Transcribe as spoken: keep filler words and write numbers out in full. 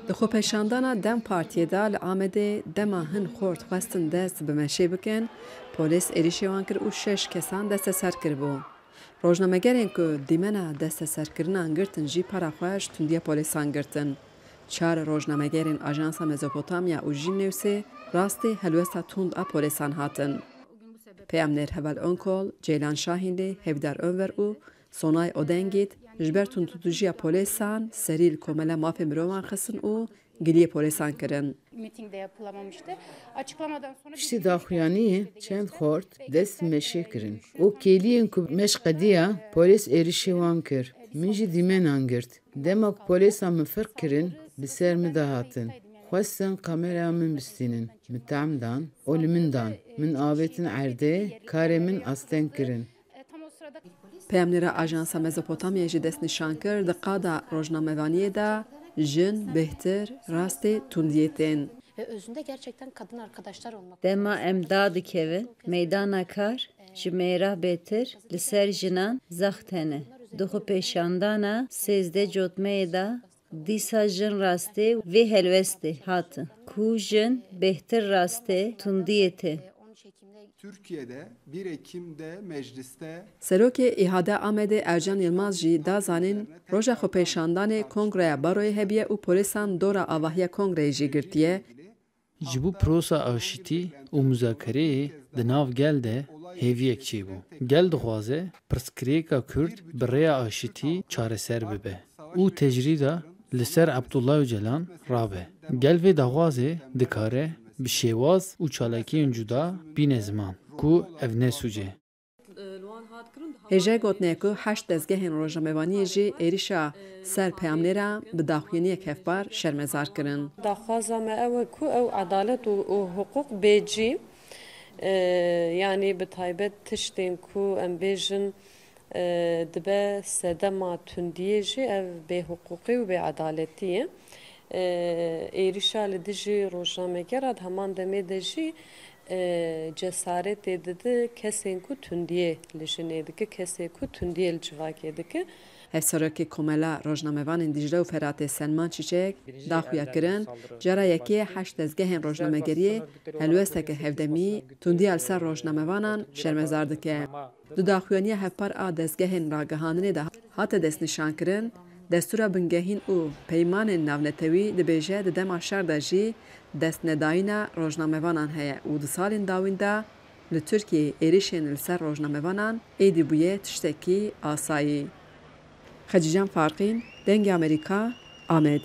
Di xwepêşandana DEM Partiyê de li Amedê dema hin xort xwestin dest bi meşê bikin, polês êrîşê wan kir û şeş kesan desteser kiribû. Rojnamegerên ku dîmena desteserkirinan girtin jî para xwe ji tundiya polêsan girtin. Çar rojnamegerên Ajansa Mezopotamya û Jîn Newsê rastî helwesta tund a polêsan hatin. Peyamnêr Heval Onkol, Ceylan Şahînlî, Hevdar Önver û Sonay Odengît ji ber tundûtûjiya polêsan serî li Komela Mafê Mirovan xistin û giliyê polêsan kirin. Mitingde yapılamamıştı. Açıklamadan sonra Piştî daxuyaniyê çend xort dest bi meşê kirin û kêliyên ku meş qediya, polês êrişê wan kir. Min jî dîmenan girt. Dema ku polêsan min firq kirin, bi ser min de hatin. Xwestin kameraya min bistînin. Min tam dan û li min dan. Min avêtin erdê, karê min asteng kirin. Peyamnêra Ajansa Mezopotamyayê jî destnîşan kir, di qada rojnamevaniyê de jin bêhtir rastê tundiyê tên. Ve özünde gerçekten kadın arkadaşlar olmak. Dema em dadikevin meydana kar, ji mêra bêtir li ser jinan zext hene. Di xwepêşandana sêzdeh cotmeyê de dîsa jin rastê vê helwestê hatin, ku jin bêhtir rastê tundiyê tên. Türkiye'de bir Ekim'de mecliste Serokê İHA'de Amedê Ercan Yilmaz jî da zanîn, roja xwepêşandanê Kongreya Baroyê hebiye û polîsan dora avahiya Kongreyê jî girtiye. Ji bo prosa aşitî û muzakereyê di nav gel de hêviyek çêbû. Gel dixwaze pirsgirêka Kurd bi rêya aşitî çareser bibe û tecrîda li ser Abdullah Ocalan rabe. Gel vê daxwazê dikare bi şêwaz û çalakiyên cuda bîne ziman ku ev ne sûc e. Hêja gotinê ku heşt dezgehên rojnamevaniyê jî êrîşa ser peyamnêra bi daxuyaniyek hevpar şermezar kirin. Daxwaza me ew e ku ew edalet û, û hiqûq bê cî, e, yanî bi taybet tiştên ku em bêjin, e, dibe sedema tundiyê jî ev bêhiqûqî û bêedaletî ye. E, êrîşa li dijî rojnamegera di heman demê de jî, e, cesaretê dide kesên ku tundiyê li jinê dike, kesê ku tundiyê li civakê dike. Hevserokê Komela Rojnamevanên Dîcle û Feratê Selman Çîçek da xuya kirin, cara yekê heşt dezgehên rojnamegeriyê helwesteke hevdemî tundiya li ser rojnamevanan şermezar dike. Di daxuyaniya hevpar a dezgehên ragihandinê de hate destnîşankirin, destûra bingehîn û peymanên navnetewî dibêje di dema şer de jî destnedayîna rojnamevanan heye û di salên dawîn de li Tirkiyeyê êrîşên li ser rojnamevanan êdî bûye tiştekî asayî. Xecîcan Farqîn, Dengê Amerîka, Amed.